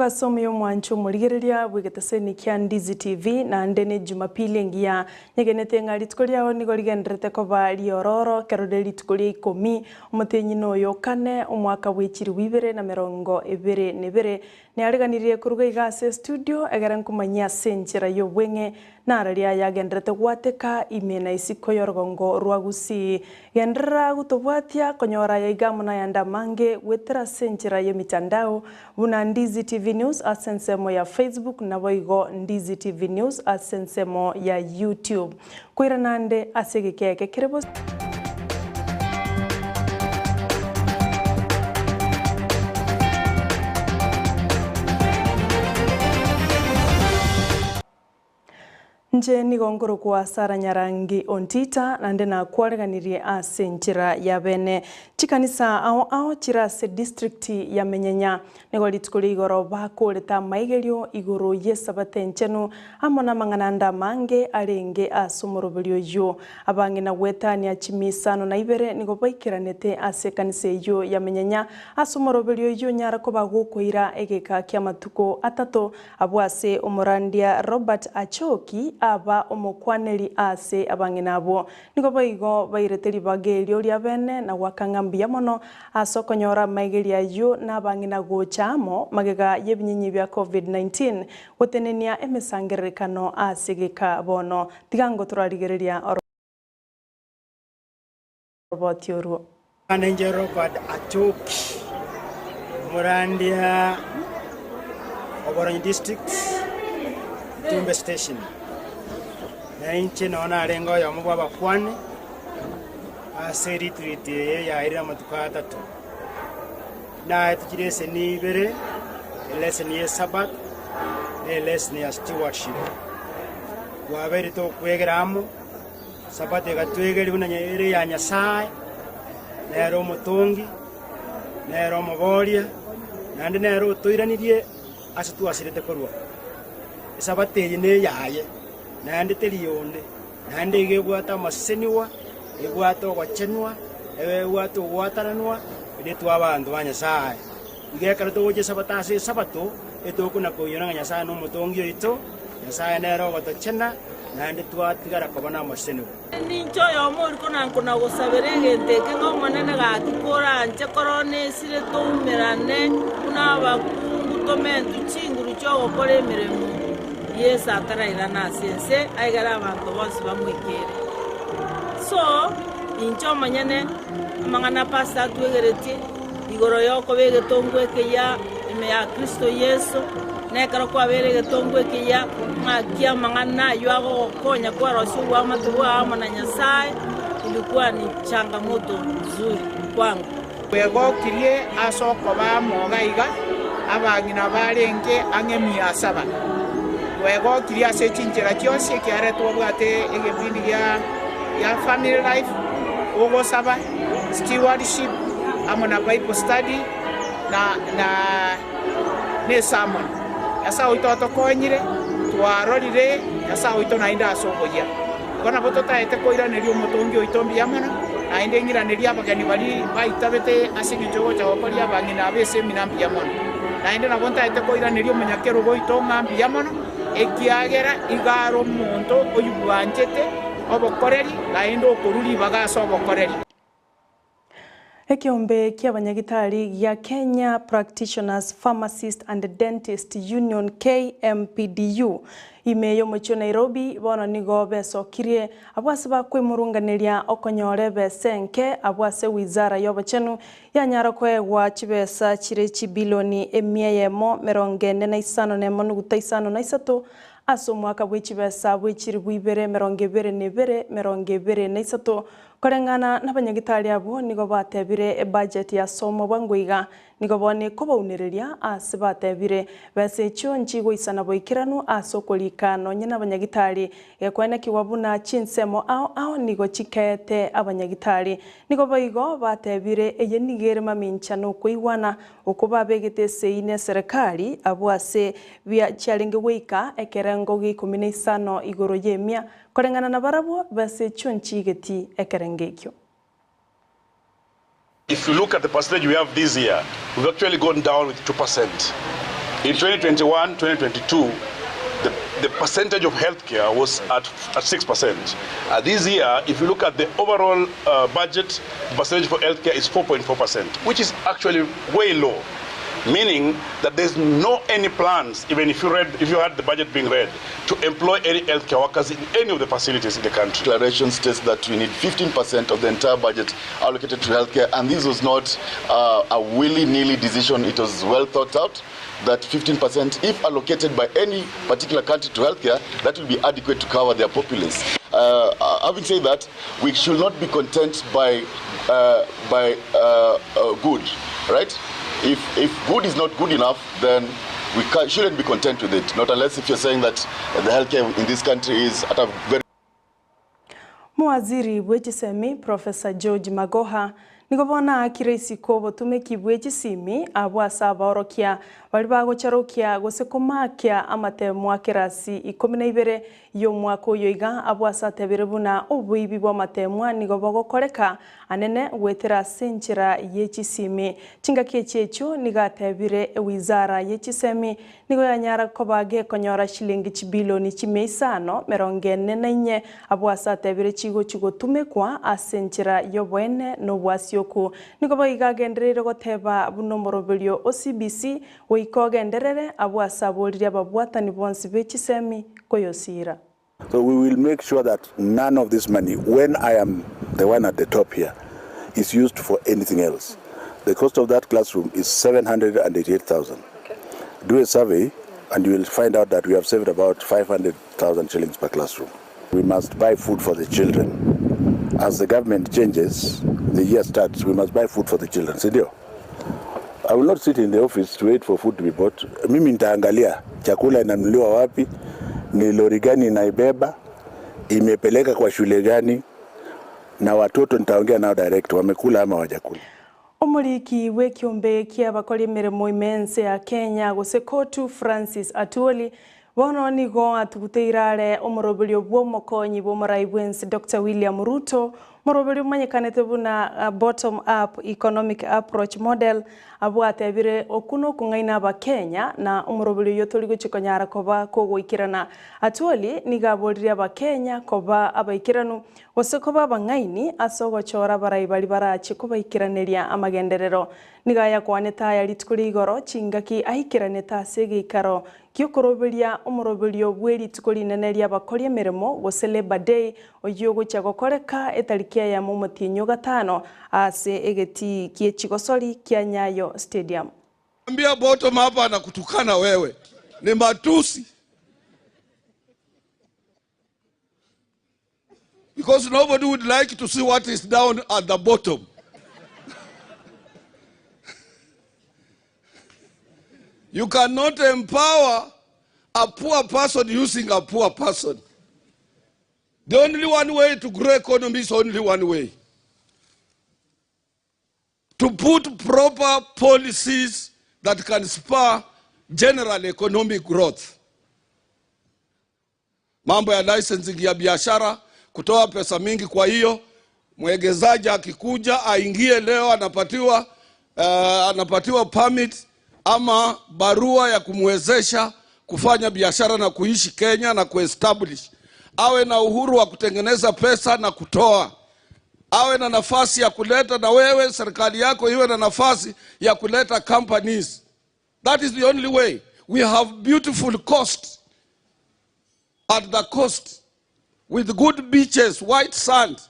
Omogaso omuya omwanche omorigereria bw'egeteseni kia Ndizi TV naende ne Jumapili engiya. Nyegenete ng'a rituko riao nigo rigendererete koba riororo ekero rire rituko ria ikomi, omotenyi noyo o kane, omwaka bwe chilifu ibere na merongo ebere na ebere. Neareganirie koruga iga ase estudio egere nkomanyie ase enchera y'obweng'e nararia yagendererete gwateka ime na isiko y'orogongo rwa Gusii. Genderera gotobwatia konyora aya iga amo nayande amange goetera ase enchera y'emitandao buna Ndizi TV News ase ensemo ya Facebook naboigo Ndizi TV News ase ensemo ya YouTube. Koirana ande ase egeka eke kere bosio. Inche nigo nkorokwa Sarah Nyarangi Ontita, naende nakwareganirie ase enchera ya bene. Chikanisa ao ao chire ase district ya Menyenya. Nigo rituko ria igoro bakorete amaigerio igoro y'Esabato enchenu, amo namang'ana ande amange arenge ase omoroberio oyio. Abang'ina goetania chimisano na ibere nigo baikeranete ase ekanisa eyio ya Menyenya ase omoroberio oyio onyare koba gokoira egeka ki'amatuko atato Abwo ase omorandia Robert Achoki aba omokwaneri ase abang'ina abwo. Nigo boigo bairete ribaga erio ria bene na goaka ng'a mbuya mono ase okonyora amaigerio ayio na abang'ina gocha amo magega y'ebinyinyi bia Covid-19 gotenenia emesangererekano ase geka bono. Tiga ngotorarigereria oroboti orwo. Ninche Robert Achoki, omorandia o Boronyi District, Itumbe Station. Na inche noo narenge oyomo bwa abakuani ase eretreat eye yaerire amatuko atato. Naetwe chileseni ibere, eleseni ye Sabbath na eleseni ya stewardship. Twabeire tokwegera amo. Sabato egatwegeria buna ere eya Nyasae, nere omotongi, nere omoboria, naende nere otoiranirie ase twasirete korwa. Esabato eye neyaye, naende teri yonde, naende iga ebwate amasesenigwa, ebwate ogochenwa, ebwate ogwatananwa, erio twa abanto ba Nyasae. Iga ekero togocha Esabato ase Esabato, etokona koinyora ng'a Nyasae nomotongi oito, Nyasae nere ogotochena, naende twatigara koba namasesenigwa. Ninche oyomo oria kona-kona-gosabera egento eke ng'a Omonene gaki koranche korora nesire toumerane buna abakungu tomentwe chinguru chi'ogokora emeremo Yeso atarairana ase ense aigere abanto bonsi bamoikere. So, inche omonyene amang'ana Pastor atwegeretie, Igoro y'okoba egetongwa ekeyia ime ya Kristo Yeso, na ekero kwabeire egetongwa ekeyia, ng'aki amang'ana ayio agogokonya kwarosia oboamate bwao amo na Nyasae, ilikuwa ni changamoto nzuri kwangu. Bwegokirie ase okoba amo iga iga, abang'ina barenge ang'e miasaba. Bwegokirie ase chinchera chionsi, ekiagera twabwate egepindi gia Family Life, ogosaba, Stewardship, amo na Bible Study, na na nesermon. Nyasae oito otokonyire, twarorire Nyasae oito naende ase oboyia. Igo nabo totaete koiraneria omotongi oito mbuya mono, naende ng'iranerie abageni baria baitabete ase engencho y'ogocha gokoria abang'ina aba esemina mbuya mono. Naende nabo ntaete koiraneria omonyakerogo oito ng'a mbuya mono, ekiagera iga are omonto oyobwanchete obokoreri, naende okorua ribaga ase obokoreri. Ekeombe ki'abanyagitari gia Kenya Practitioners, Pharmacists and Dentists Union, KMPDU, ime y'omochie o Nairobi bono nigo besokirie abwo ase bakwemurunganeria okonyora ebesa enke abwo ase wizara y'obochenu yanyara koegwa chibesa chire chibilioni emia eyemo merongo ene na isano nemo nuguta isano na isato ase omwaka bwechibesa bwe chilifu ibere emerongo ebere na ebere emerongo ebere na isato Koreng'ana nabanyagitari abwo nigo batebire ebudget yasomwa bwango iga, nigo bono ekobaunereria ase batebire besa echio nchigoisana boikeranu ase okorika nonye nabanyagitari, gekwenekigwa buna chinsemo ao ao nigo chikeete abanyagitari. Nigo boigo batebire eye nigo ere mamincha nokoigwana okwo babegete esegi neserekari abwo ase bia chiarenge goika ekerengo gia ikomi na isano igoro y'emia Koreng'ana nabarabwo base echio nchiigeti ekerengo ekio. If you look at the percentage we have this year, we've actually gone down with 2%. In 2021, 2022, the, the percentage of healthcare was at, at 6%. This year, if you look at the overall budget, the percentage for healthcare is 4.4%, which is actually way low, meaning that there's no any plans, even if you read, if you had the budget being read, to employ any healthcare workers in any of the facilities in the country. Declaration states that we need 15% of the entire budget allocated to healthcare, and this was not a willy-nilly decision. It was well thought out that 15%, if allocated by any particular country to healthcare, that will be adequate to cover their populace. Having said that, we should not be content by good, right? If good is not good enough, then we shouldn't be content with it, not unless if you're saying that the healthcare in this country is at a very Mwaziri bw'echisemi Professor George Magoha nigo bona akire isiko obotumeki bw'echisimi abwo ase abaorokia bari bagocharokia gose komakia amatemo a kerasi 12 y'omwaka oyo iga abwo ase atebire buna oboibi bwa amatemwa nigo bogokoreka anene gwetera ase enchera y'echisimi. Chingaki echi echio nigo atebire ewizara y'echisemi nigo yanyara koba gekonyora shilingi chibilioni 544 abwo ase atebire chigochi gotumekwa ase enchera y'oboene na obwasioku. Nigo boiga agendereire goteba buna omoroberio o CBC goika ogenderere abwo ase aborire ababwatani bonsi b'echisemi koyosira. So we will make sure that none of this money, when I am the one at the top here, is used for anything else. The cost of that classroom is 788,000. Do a survey and you will find out that we have saved about 500,000 shillings per classroom. We must buy food for the children. As the government changes, the year starts, we must buy food for the children. Sindio? I will not sit in the office to wait for food to be bought. Mimi nitaangalia chakula inanunuliwa wapi, ni lori gani inaibeba, imepeleka kwa shule gani, na watoto nitaongea nao direct, wamekula ama hawajakula. Omoriki bw'ekiombe kia abakora emeremo imense ya Kenya gose Kotu Francis Atwoli bono nigo atuguteire are omoroberio bwa omokonyi bwa omorai bwensi Dr. William Ruto moroberio omanyekanete buna bottom up economic approach model abwo atebire oku na okong'aina abakenya na omoroberio oyo tori gochikonyara koba kogoikerana. Atwoli nigo aborire abakenya koba abaikeranu gose koba abang'aini ase ogochora abarai bari barache kobaikeraneria amagenderero. Nigo ayakwanete aya rituko ria igoro chingaki aikeranete ase egeikaro giokoroberia omoroberio bwa erituko rinene ria abakori emeremo gose Labour Day oywo ogochia gokoreka etariki eyemo omotienyi 5 ase egetii kie chigosori kia Nyayo Stadium. Ambia bottom hapa anakutukana wewe, ni matusi. Because nobody would like to see what is down at the bottom. You cannot empower a poor person using a poor person. The only one way to grow economy is only one way. To put proper policies that can spur general economic growth. Mambo ya licensing ya biashara, kutoa pesa mingi kwa hiyo, mwegezaji akikuja aingie leo anapatiwa permit ama barua ya kumwezesha kufanya biashara na kuishi Kenya na kuestablish. Awe na uhuru wa kutengeneza pesa na kutoa. Awe na nafasi ya kuleta, na wewe serikali yako iwe na nafasi ya kuleta companies. That is the only way. We have beautiful coast at the coast with good beaches, white sand.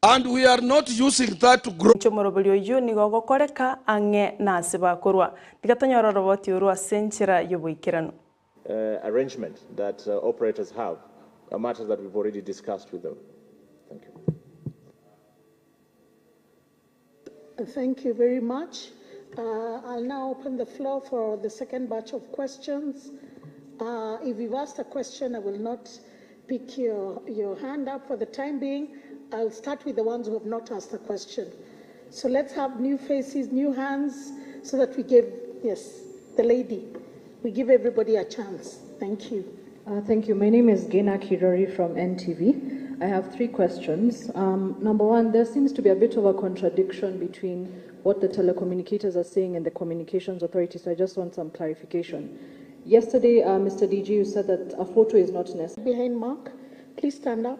And we are not using that to grow. Chomoroberio oyo nigo ogokoreka ang'e na ase bakorwa. Tigatonyora roboti orwo ase enchera y'oboikeranu. Arrangement that operators have are matters that we've already discussed with them. Thank you. Thank you very much. I'll now open the floor for the second batch of questions. If you've asked a question, I will not pick your hand up for the time being. I'll start with the ones who have not asked a question. So let's have new faces, new hands, so that we give, yes, the lady. We give everybody a chance. Thank you. Thank you. My name is Gena Kirori from NTV. I have three questions. Number one, there seems to be a bit of a contradiction between what the telecommunicators are saying and the Communications Authority, so I just want some clarification. Yesterday, Mr. DG, you said that a photo is not necessary. Behind Mark, please stand up.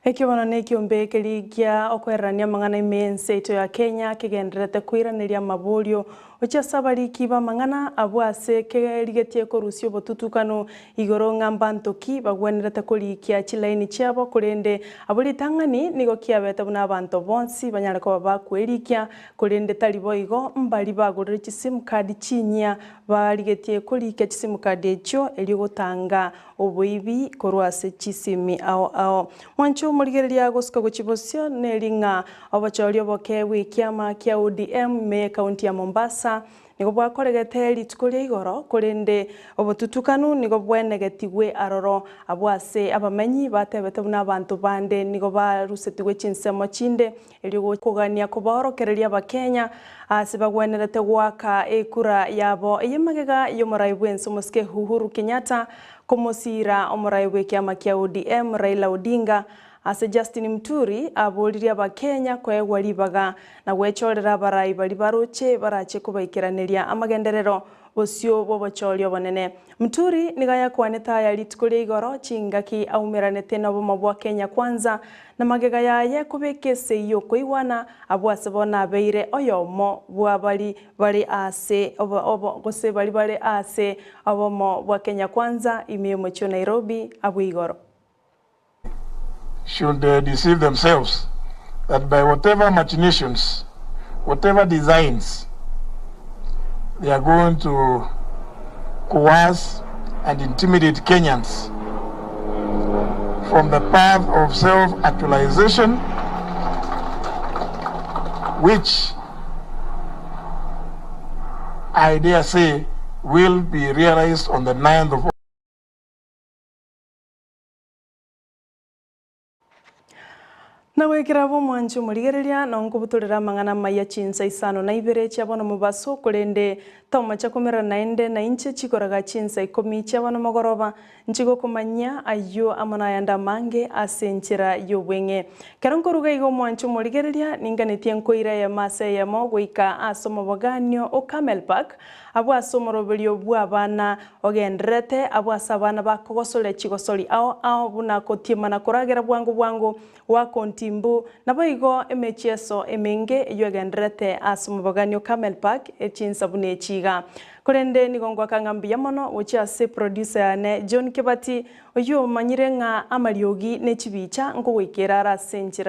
Ekio bono nekiombe keria gia okoererania amang'ana ime y'ense yaito ya Kenya kegendererete koiraneria amaborio gochia ase abariki b'amang'ana abwo ase kerigetie korusia obotutukanu igoro ng'a mbanto ki bagwenerete korikia chilaini chiabo korende abwo ritang'ani nigo kiabete buna abanto bonsi banyare koba bakwerikia korende tari boigo mbari bagorire chisim card chinyia barigetie korikia chisim card echio erio gotanga oboibi korwa ase chisimi ao ao. Mwanche omorigereria gosuka gochia bosio neri ng'a obochori oboke bw'ekiama kia ODM ime y'ekaunti ya Mombasa nigo bwakoregete rituko ria igoro korende obotutukanu nigo bwenegetigwe aroro abwo ase abamenyi batebete buna abanto bande nigo barusetigwe chinsemo chinde erio kogania kobaorokereria abakenya ase bagwenerete goaka ekura yabo eye magega y'omorai bwense omosike Uhuru Kenyatta komosiira omorai bw'ekiama kia ODM Raila Odinga ase Justin Muturi aboririe abakenya koegwa ribaga na gwechorera abarai baria baroche barache kobaikeraneria amagenderero bosio bw'obochori obonene. Muturi nigo ayakwanete aya rituko ria igoro chingaki aumeranete nobomo bwa Kenya Kwanza na magega yaye kobeka esegi y'okoigwana abwo ase bono abeire oyomo bwa bari bare ase obo gose bari bare ase obomo bwa Kenya Kwanza ime y'omochie o Nairobi abwo igoro. Should deceive themselves that by whatever machinations, whatever designs, they are going to coerce and intimidate Kenyans from the path of self-actualization, which I dare say will be realized on the 9th of Na goikera abwo omwanchi omorigereria, na nkobutorera amang'ana amaya chinsa isano na ibere chia bono mobaso, korende tomocha komerera naende nainche chikoraga chinsa ikomi chia bono mogoroba, nchigokomanyia ayio amo nayande amange ase enchera y'obweng'e. Ekero nkoruga iga omwanchi omorigereria, ninganetie nkoira eyemo ase eyemo goika ase omoboganio o Carmel Park, Abwo ase omoroberio bw'abana ogendererete, abwo ase abana bakogosoria chigosori ao ao buna gotiema na koragera bwango bwango, goaka ontimbu, naboigo emechieso emenge eyio egendererete ase omobogani o Carmel Park chinsa buna echi iga. Korende nigo ngoaka ng'a mbuya mono gochia ase producer yane John Kebati, oyio omanyire ng'a amariogi ne chibicha nkogoikera are ase enchera.